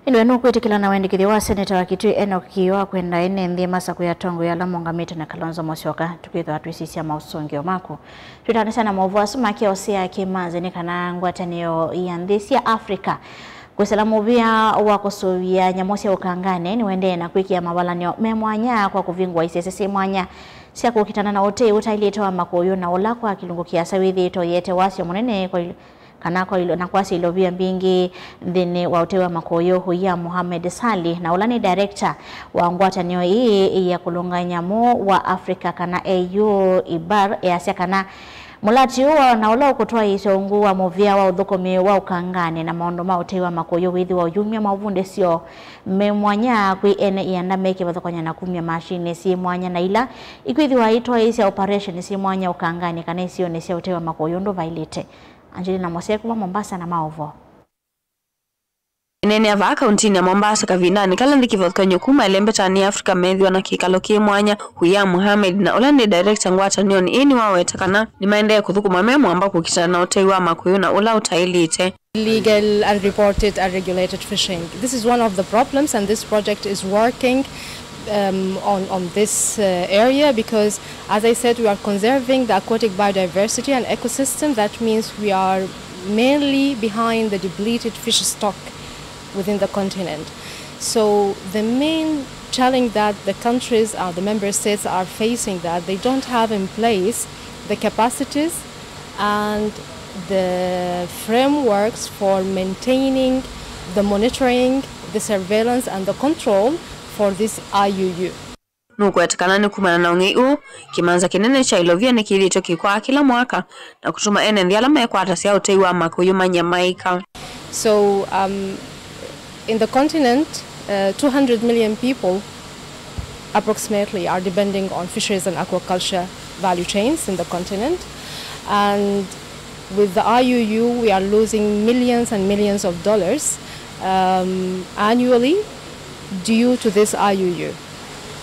Ĩndĩ we nũkwĩtĩkĩla na wendekethyo wa seneta wa Kitui Enock Kĩĩo wa kwenda ene nthĩ masakũe atongoi ala maũngamĩte na Kalonzo Musyoka? Tũkwĩthĩwa twĩsisya maũsũngĩo maku. Twĩtanĩsya na maũvoo asu make Hosea Kĩmanzi nĩ kana ngwatanĩo ya nthĩ sya Africa Kwĩsĩla mũvĩa wa kũsũvĩa nyamũ sya ũkanganĩ nĩũendee na kwĩkĩa mavalanĩo me mwanya kwa kũvingũa isese syĩ mwanya sya kũkitana na ũtei ũtaĩlĩte wa makũyũ na ũla kwa kĩlungu kĩasa wĩthĩĩtwe ũyĩete wasyo mũnene kwa il-, kana kwa ilo-, na kwasya ilovia mbingĩ nthĩnĩ wa ũtei wa makũyũ. Huya Mohamed Salih, na ũla nĩ director wa ngwatanĩo ĩĩ ya kũlũnga nyamũ wa Africa kana A U IBAR, easya kana mũlati ũũ wa na ũla ũkũtwaĩĩsya ungu wa mũvĩa wa ũthũkũmi wa ũkanganĩ na maũndũ ma ũtei wa makũyũ wĩthĩwa ũyumya maũvundĩsyo me mwanya kwĩ ene ianda me kĩvathũkany'o na kumya mashinĩ syĩ mwanya na ila ikwĩthĩwa itwaĩĩsya operation syĩ mwanya ũkanganĩ kana isionĩ sya ũtei wa makũyũ ũndũ vaĩlĩte. Angelina Mosee kuma Mombasa na maũvoo. Ĩneenea vaa kauntinĩ ya Mombasa kavindanĩ kala nthĩ kĩvathũkany'o kuma ĩlembetanĩ ya Africa methĩwa na kĩkalo kĩ mwanya, Huya Mohamed, na ũla nĩ director ngwatanĩonĩ ĩĩ, nĩwaweta kana nĩmaendee kũthũkũma me mwamba kũkitana na ũtei wa makũyũ na ũla ũtaĩlĩte. Illegal, unreported, unregulated fishing. This is one of the problems, and this project is working um, on, on this uh, area because, as I said, we are conserving the aquatic biodiversity and ecosystem. That means we are mainly behind the depleted fish stock within the continent. So the main challenge that the countries, uh, the member states are facing, that they don't have in place the capacities and the frameworks for maintaining the monitoring, the surveillance, and the control for this I U U. Nũkũweta kana nĩ kumana na ũng'ei ũũ, kĩmanza kĩnene kya ilovia nĩkĩthĩĩtwe kĩkwaa kĩla mwaka, na kũtuma ene nthĩ ala mekwatasya ũtei wa makũyũ manyamaĩka. So, um, in the continent, uh, two hundred million people approximately are depending on fisheries and aquaculture value chains in the continent. And with the I U U, we are losing millions and millions of dollars, um, annually due to this I U U.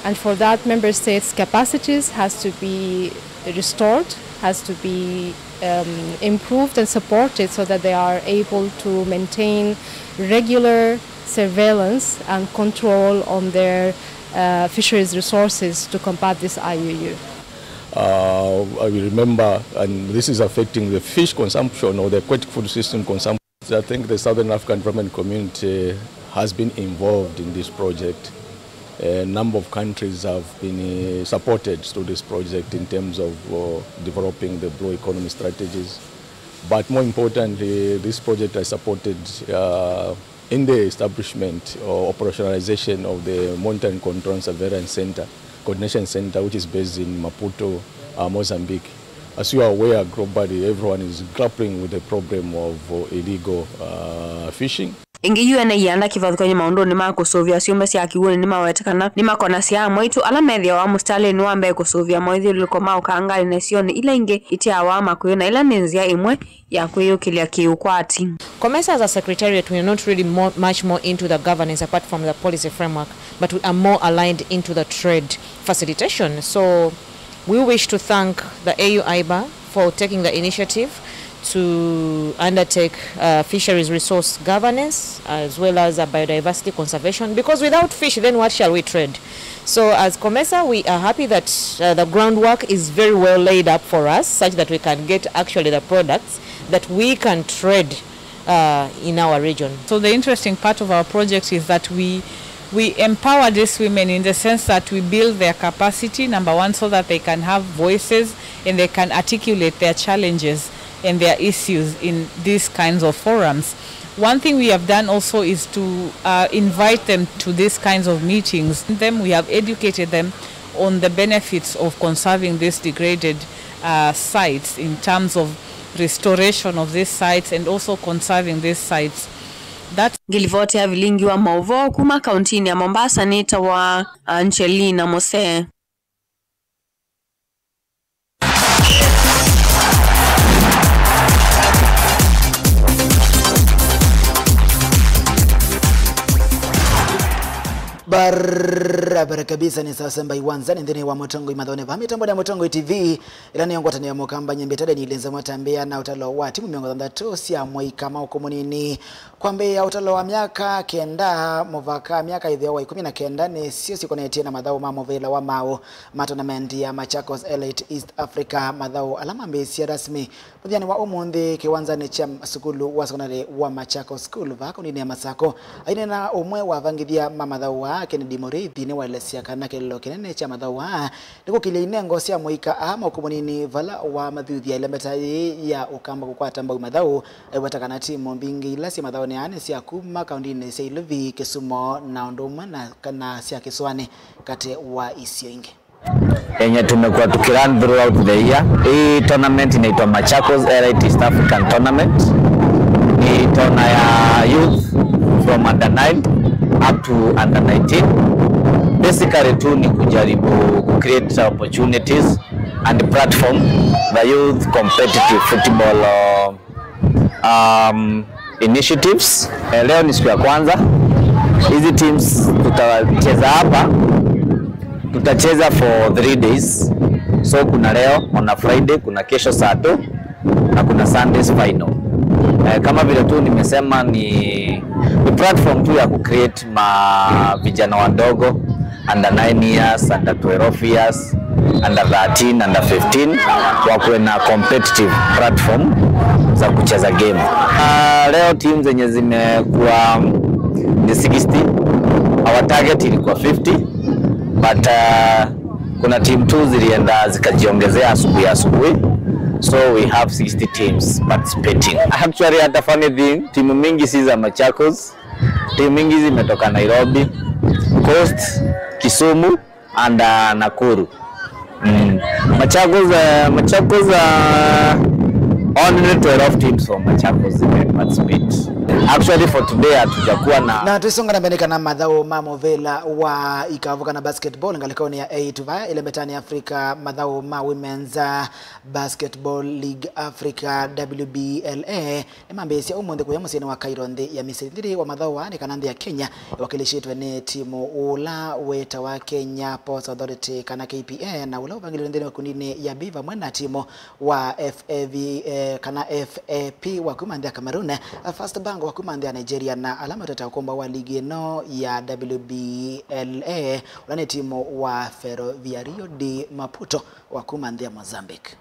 And for that, member states' capacities has to be restored, has to be um, improved and supported so that they are able to maintain regular surveillance and control on their uh, fisheries resources to combat this I U U. Uh, I will remember, and this is affecting the fish consumption or the aquatic food system consumption. I think the Southern African Development Community has been involved in this project. A number of countries have been uh, supported through this project in terms of uh, developing the blue economy strategies. But more importantly, this project has supported uh, in the establishment or operationalization of the Monitoring, Control and Surveillance Center, Coordination Center, which is based in Maputo, uh, Mozambique. As you are aware, globally, everyone is grappling with the problem of uh, illegal uh, fishing. Ĩngĩ yu ene ianda kĩvathũkany'o maũndũnĩ ma kũsũvĩa syũmbe sya kĩw'ũnĩ nĩmaweta kana nĩmakonasya amwaitũ ala methĩawa mũsitalĩnĩ wa mbee kũsũvĩa moithyũlũlũko ma ũkanganĩ na isionĩ ila ingĩ iteawaa makũyũ, na ĩla nĩ nzĩa ĩmwe ya kwĩyũkĩlya kĩũkwati. COMESA as a secretariat, we are not really more, much more into the governance apart from the policy framework, but we are more aligned into the trade facilitation. So we wish to thank the A U IBAR for taking the initiative to undertake uh, fisheries resource governance as well as a biodiversity conservation, because without fish, then what shall we trade? So as COMESA, we are happy that uh, the groundwork is very well laid up for us, such that we can get actually the products that we can trade uh, in our region. So the interesting part of our project is that we, we empower these women in the sense that we build their capacity, number one, so that they can have voices and they can articulate their challenges and their issues in these kinds of forums. One thing we have done also is to uh, invite them to these kinds of meetings. Them, we have educated them on the benefits of conserving these degraded uh, sites in terms of restoration of these sites and also conserving these sites. That Ngilivoti ya vilingi wa maũvoo kuma kauntinĩ ya Mombasa nĩtawa Angelina Mose. Bar- Barabara kabisa. Nĩ sasa mbai wanzani nthĩnĩ wa Mũtongoi mathone va mĩtamboni ya Mũtongoi T V, ĩla nĩyo ngwatanĩo ya Mũkamba nyĩmbĩta Daniel Nzema atambĩa na ũtalo wa timu mĩongo thanthatũ sya mũika ma ũkũmũ mũnini. Kwambĩĩa ũtalo wa myaka kenda mũvaka myaka ĩtheo wa ikũmi na kenda nĩsyo sikonetye na mathaũ ma mũvĩla wa maũ ma tournament ya Machakos Elite East Africa, mathaũ ala mambĩĩsye rasmi mũthyanĩ wa ũmũnthĩ kĩwanzanĩ kya sukulu wa sekondalĩ wa Machakos School vaa kaũndĩnĩ ya Masako. Aineena ũmwe wa avangĩthya ma mathaũ aa, Kennedy Mũrĩithi, nĩwaelesya kana kĩlĩlo kĩnene kya mathaũ aa nĩ kũkĩlya inengo sya mũika aa ma ũkũmũ mũnini vala wamathuthya ĩlembeta yĩĩ ya Ũkamba kũkwata mbau mathaũ. Aiweta kana timu mbingĩ ila syĩ mathaũnĩ aa nĩ sya kuma kaũndĩnĩ sya Iluvi, Kisumo na ũndũ ũmwe na kana sya kĩsũanĩ katĩ wa isio ingĩ. Yenye tumekuwa tukirun throughout the year. Hii tournament inaitwa Machakos Elite East African Tournament. Ni tona ya youth from under nine up to under nineteen. Basically tu ni kujaribu ku create opportunities and platform the youth competitive football, uh, um, initiatives. Eh, leo ni siku ya kwanza. Hizi teams tutacheza hapa, tutacheza for three days. So kuna leo on a Friday, kuna kesho Sato na kuna Sundays final. Eh, kama vile tu nimesema, ni, ni platform tu ya kucreate ma vijana wadogo, under nine years, under twelve years, under thirteen, under fifteen, wakuwe na competitive platform za kucheza game. Ah, leo team zenye zimekuwa ni sixty, our target ilikuwa fifty, but, ah, kuna team tu zilienda zikajiongezea asubuhi asubuhi, so we have sixty teams participating. Actually, hata funny thing, timu mingi si za Machakos. Timu mingi zimetoka Nairobi, Coast, Kisumu and, uh, Nakuru. Mm. Machakos, uh, Machakos, uh, only twelve teams from Machakos zimeparticipate. Actually, for today hatujakuwa na. Na tũisonga na mbele kana mathaũ ma mũvĩla wa ikavu kana basketball ngalĩkonĩ ya A two vaya ĩlembetanĩ Africa, mathaũ ma Women's, uh, Basketball League Africa, W B L A, nĩmambĩĩsye ũmũnthĩ kũya mũsyĩnĩ wa Cairo, nthĩ ya Misiri. Nthĩnĩ wa mathaũ aa nĩ kana nthĩ ya Kenya ĩwakilishĩtwe nĩ timu ũla wĩtawa Kenya Ports Authority kana K P A, na ũla ũvangĩlĩtwe nthĩnĩ wa kundinĩ ya B vamwe na timu wa F A V, eh, kana F A P wa kuma nthĩ ya Cameroon, First Bank wa kuma nthĩ ya Nigeria, na ala matete ũkombo wa ligi ĩno ya W B L A, ũla nĩ timu wa Ferroviario de Maputo wa kuma nthĩ ya Mozambique.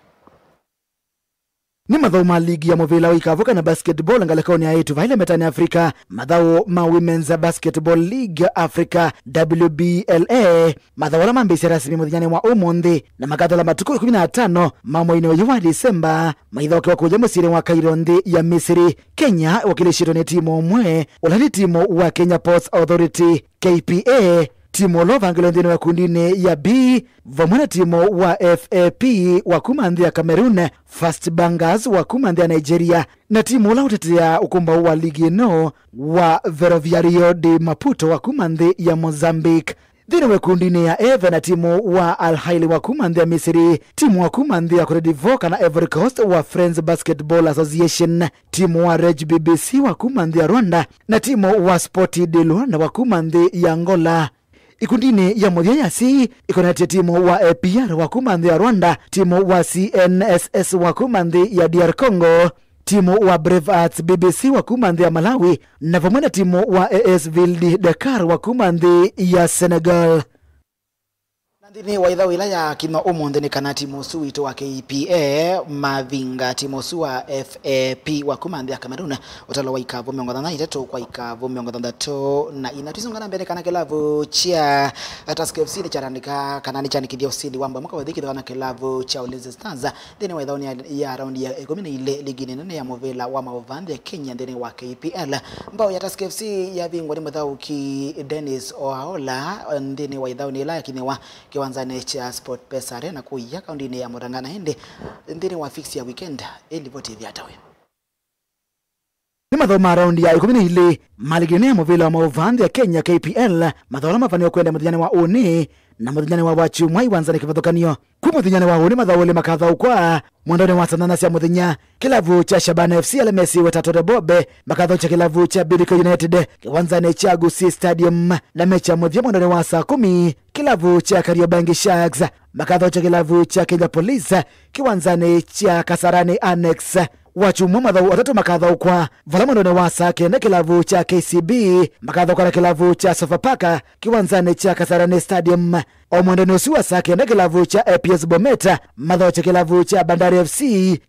Nĩ mathaũ ma ligi ya mũvĩla wa ikavu kana basketball ngalĩkonĩ ya ĩtu vaile metani Africa, mathaũ ma Women's Basketball League Africa, W B L A, mathaũ ala mambĩĩsya rasmi mũthenyanĩ wa ũmũnthĩ na makathela matukũ ikũmi na atano ma mweinĩ ũyũ wa Disemba, maithokewa kũya mũsyĩnĩ wa Cairo, nthĩ ya Misiri. Kenya ĩwakilishĩtwe nĩ timu ũmwe, ũla nĩ timu wa Kenya Ports Authority, K P A, timu ũla ũvangĩlwe nthĩnĩ wa kundinĩ ya B, vamwe na timu wa F A P wa kuma nthĩ ya Cameroon, First Bangers wa kuma nthĩ ya Nigeria, na timu ũla ũteteaa ũkũmbaũ wa ligi ĩno wa Ferroviario de Maputo wa kuma nthĩ ya Mozambique. Nthĩnĩ wa ĩkundinĩ ya A ve na timu wa Al Ahly wa kuma nthĩ ya Misiri, timu wa kuma nthĩ ya Cote d'Ivoire kana Ivory Coast wa Friends Basketball Association, timu wa Reg B B C wa kuma nthĩ ya Rwanda, na timu wa Sporting de Luanda wa kuma nthĩ ya Angola. Ĩkundinĩ ya mũthya ya C ĩkonetye timu wa A P R wa kuma nthĩ ya Rwanda, timu wa C N S S wa kuma nthĩ ya D R Congo, timu wa Brave Hearts B B C wa kuma nthĩ ya Malawi, na vamwe na timu wa A S Ville de Dakar wa kuma nthĩ ya Senegal. Na nthĩnĩ wa ĩthaũ ĩla ya kinywa ũmũnthĩ nĩ kana timu ũsu witũ wa K P A mavinga timu ũsu wa F A P wa kuma nthĩ ya Cameroon, ũtalo wa ikavu mĩongo thanthatũ na itatũ kwa ikavu mĩongo thanthatũ na inya. Tũisonga na mbele kana kĩlavu kya Tusker F C nĩkyatandĩka kana nĩkyanĩkĩthya ũsindi wa mbao mwaka wa ĩthĩ kĩthĩwa na kĩlavu kya Ulinzi Stars nthĩnĩ wa ĩthaũnĩ ya, ya raundi ya ĩkũmi na ilĩ liginĩ nene ya mũvĩla wa maũvaa nthĩ ya Kenya nthĩnĩ wa K P L. Mbao ya Tusker F C yavingwa nĩ mũthaũki Dennis Ohaola nthĩnĩ wa ĩthaũnĩ ĩla yakinyĩwa kĩwanzanĩ kya Sport Pesa Arena kũya kaũndĩnĩ ya Murang'a, na ĩndĩ nthĩnĩ wa fix ya weekend ĩlivoti ĩvya atawe. Nĩ mathaũ ma raundi ya ĩkũmi na ilĩ ma ligi nene ya mũvĩla wa maũvaa nthĩ ya Kenya, K P L, mathaũ ala mavanĩwe kwenda mũthenyanĩ wa ũnĩ na mũthenyanĩ wa wakyumwa iwanzanĩ kĩvathũkany'o. Kuma mũthenyanĩ wa ũnĩ mathaũ elĩ makathaũkwa mwendonĩ wa saa nyanya sya mũthenya. Kĩlavu kya Shabana F C ala mesiwe ta Tote Bobe makathaũkya kĩlavu kya Bidco United kĩwanzanĩ kya Gusii Stadium, na mechi ya mũthya mwendonĩ wa saa kũmi, kĩlavu kya Kariobangi Sharks makathaũkya kĩlavu kya Kenya Police kĩwanzanĩ kya Kasarani Annex. Wakyumwa mathaũ atatũ makathaũkwa, vala mwendonĩ wa saa kenda kĩlavu kya K C B makathaũkwa na kĩlavu kya Sofapaka kĩwanzanĩ kya Kasarani Stadium. O mwendonĩ ũsu wa saa kenda kĩlavu kya A P S Bomet mathaũkya kĩlavu kya Bandari F C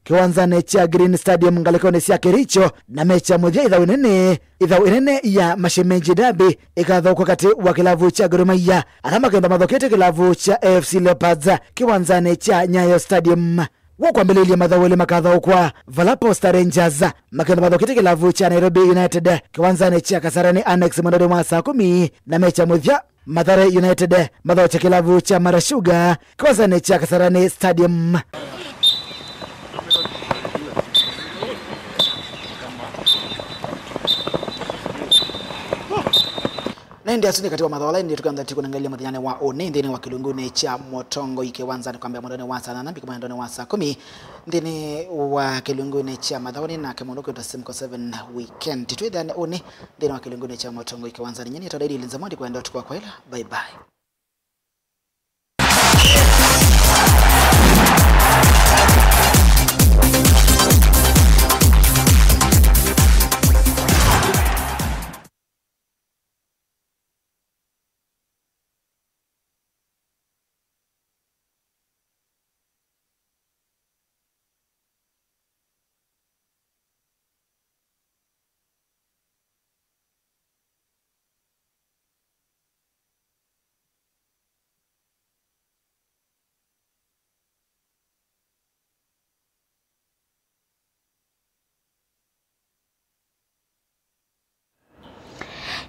kĩwanzanĩ kya Green Stadium ngalĩkonĩ sya Kericho, na mechi ya mũthya ithaũ ĩnene, ithaũ ĩnene ya Mashemeji Derby ĩkathaũkwa katĩ wa kĩlavu kya Gor Mahia ala makenda mathaũkĩte kĩlavu kya A F C Leopards kĩwanzanĩ kya Nyayo Stadium. Wa kwambĩlĩlya mathaũ elĩ makathaũkwa, vala Posta Rangers makenda mathaũkĩte kĩlavu kya Nairobi United kĩwanzanĩ kya Kasarani Annex mwendonĩ wa saa kũmi, na mechi ya mũthya Mathare United mathaũkya kĩlavu kya Mara Sugar kĩwanzanĩ kya Kasarani Stadium. Na ĩndĩ asu nĩ katĩ wa mathaũ ala ĩndĩ tũkenda tũkũnengelya mũthenyanĩ wa ũnĩ nthĩnĩ wa kĩlungunĩ kya Mũtongoi kĩwanzanĩ kwambĩa mwendonĩ wa saa nyanya mbika mwendonĩ wa saa kũmi. Nthĩnĩ wa kĩlungunĩ kya mathaũ nĩ nake mũndũ kwĩtwa Simco seven Weekend. Twĩthĩane ũnĩ nthĩnĩ wa kĩlungunĩ kya Mũtongoi kĩwanzanĩ. Nyie nĩtwa Daily Linzamodi kwenda ũtukũ wa kwaĩla. Bye bye.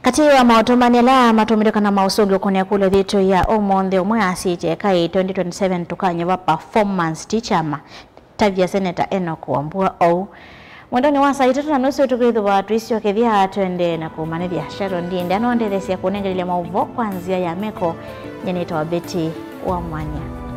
Katĩ wa maũtũmani ala matũmĩtwe kana maũsũngĩo kũnĩa kũlya thitũ ya ũmũnthĩ, ũmwe asĩtye, "Kaĩ twenty twenty-seven tũkanyuva performance, ti kyama." Tavya Seneta Enock Wambua ou. Mwendonĩ wa saa itatũ na nusu tũkwĩthĩwa twĩsyokethya, tũendee na kũmanyĩthya. Sharon Ndinde anondetheesya kũnengelelya maũvoo kwa nzĩa ya meko. Nyie nĩtawa Betty wa Mwanya.